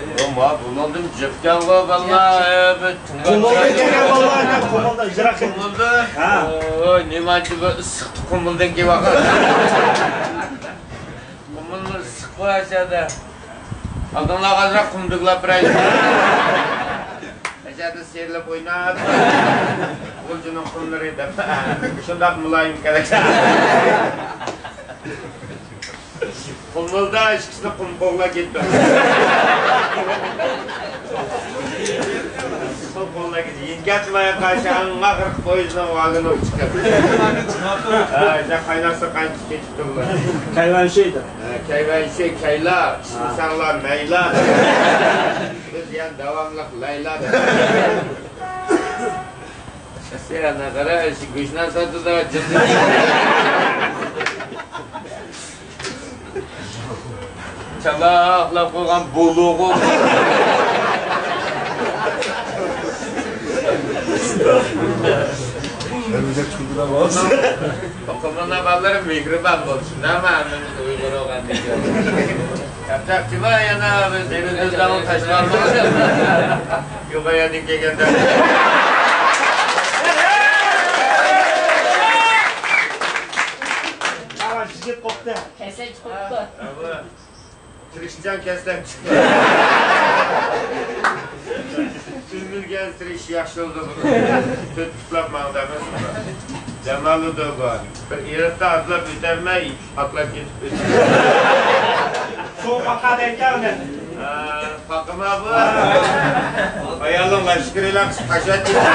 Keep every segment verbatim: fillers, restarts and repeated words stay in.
يو، ما بۇنىڭدىن جىقكەنغۇ باللا. قۇمۇلدىن كەلگەن باللا، قۇمۇلدا، يىراق. قۇمۇلدا؟ ھە. ئوي، نېمانچە بىر ئىسسىقتا قۇمۇلدىن كېلىۋالغان. قۇمۇلنىڭ ئىسسىقى بار ئەشەدە. ئالدىڭلارغا ئازراق قۇم دۈگىلەپ بېرەيلى. ئەشەدە سىيرىلىپ ئويناپ، غۇلجىنىڭ قۇملىرى دەپ. شۇنداق مۇلايىم كېرەك. قۇمۇلدا ئىككىسىنى قۇم قوغلاپ كېتىپتۇ. قۇم قوغلاپ كېتىپ، يېنىكەتمەي قارشى ئەڭ ئاخىرقى پويىزنىڭ ۋاگونىغا چىقىپ. ھە، قايناقسا قاينىتىپ كېتىپتۇ بۇلار. كەيۋەنشى دەپ. ھە، كەيۋەنشى، كەيلا، ئىشلىسەڭلار مەيلا. بىز يەنە داۋاملىق لەيلا دەپ. سەن قارا، شۇ گۆشنان ساتىدۇ، جىلدىن. چالا ئاقلاپ قويغان بولۇغۇ. ئۆزى چۈشكۈندۈرۈپ ئالسۇن. ئوقۇمىنا بالىلىرىم مېھرىبان بولسۇن، ئەمما ھەممىمىز ئۇيغۇر بولغاندىن كېيىن. ياپچاقچىما يەنە بىز دېمىزىمىزدە تاشلارمىز. يوغان يەردىن كەلگەندە. ئاغا، يىگىت قوپتى. كەسەك قوپتى. تىرىشچان كەسلەپ چىقتى. سۈزۈلگەن تىرىش ياخشى بولدى بۇ. تۆت پۇتلاپ ماڭدى ئەمەسمۇ. دەم ئالىدۇ بۇ. بىر ئېرىقتا ئاتلاپ ئۆتەلمەي، پاقلاپ كېتىپ ئۆتتى. سۇ پاقا دەيدىكەن ئۇنى. ھە، پاقىما بۇ؟ ئايالىڭ لاشكىرىلار قىسىپ تاشلاپ كېتىپ.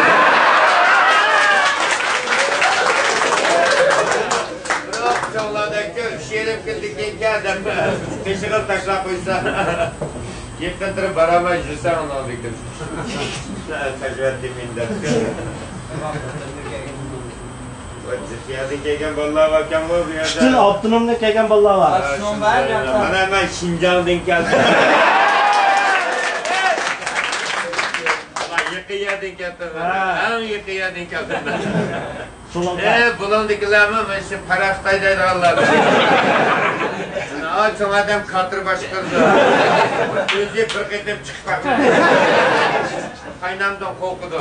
بىراق چوڭلاردەككە ئۈچ يېرىم كۈندىن كېيىن كەل دەپ، قېشىغا تاشلاپ قويسا. يېقىنتىرىپ بارالماي يۈرسەڭ ئۇنىڭدىن كېيىن. تاشلاپ كېتىمەن دەپ. جىق يەردىن كەلگەن بالىلار باركەنغۇ بۇ يەردە. پۈتۈن ئاپتونومدىن كەلگەن بالىلار بار. ھە، شۇنداق. مانا مەن شىنجاڭدىن كەلدىم. مانا يېقىن يەردىن كەلدىم. ھە. ئەڭ يېقىن يەردىن كەلدىم مەن. شۇنىڭغا. ئە، بۇنىڭدىكىلەرمۇ مانا شۇ پارا خىتاي دەيدىغانلار. مانا چوڭ ئادەم كاتېر باشقۇرىدۇ. ئۆزى بىر قېتىم چىقىپ باقمىدى. قاينامدىن قورقىدۇ.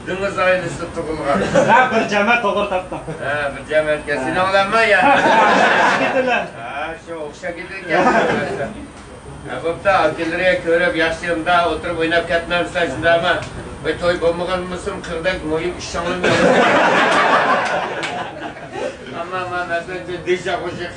دېڭىز ئائىلىسىدە تۇغۇلغان. ھە، بىر جەمەت توغرا تاپتىڭ. ھە، بىر جەمەتكە. سېنىڭ بىلەنمۇ يا؟ ئوخشاپ كېتىدىلەر. ھە، شۇ ئوخشاپ كېتىدىكەن. ھە، بوپتۇ، ئاكىلىرى كۆرۈپ ياخشى ئۇندا ئولتۇرۇپ ئويناپ كەتمەمسىلەر، شۇنداقمۇ؟ بىر توي بولمىغانمىسۇن، قىردەك مۇھىم ئىشىڭلارنى. ئەمما مەن ئەسلىدە دېشا قوشۇق.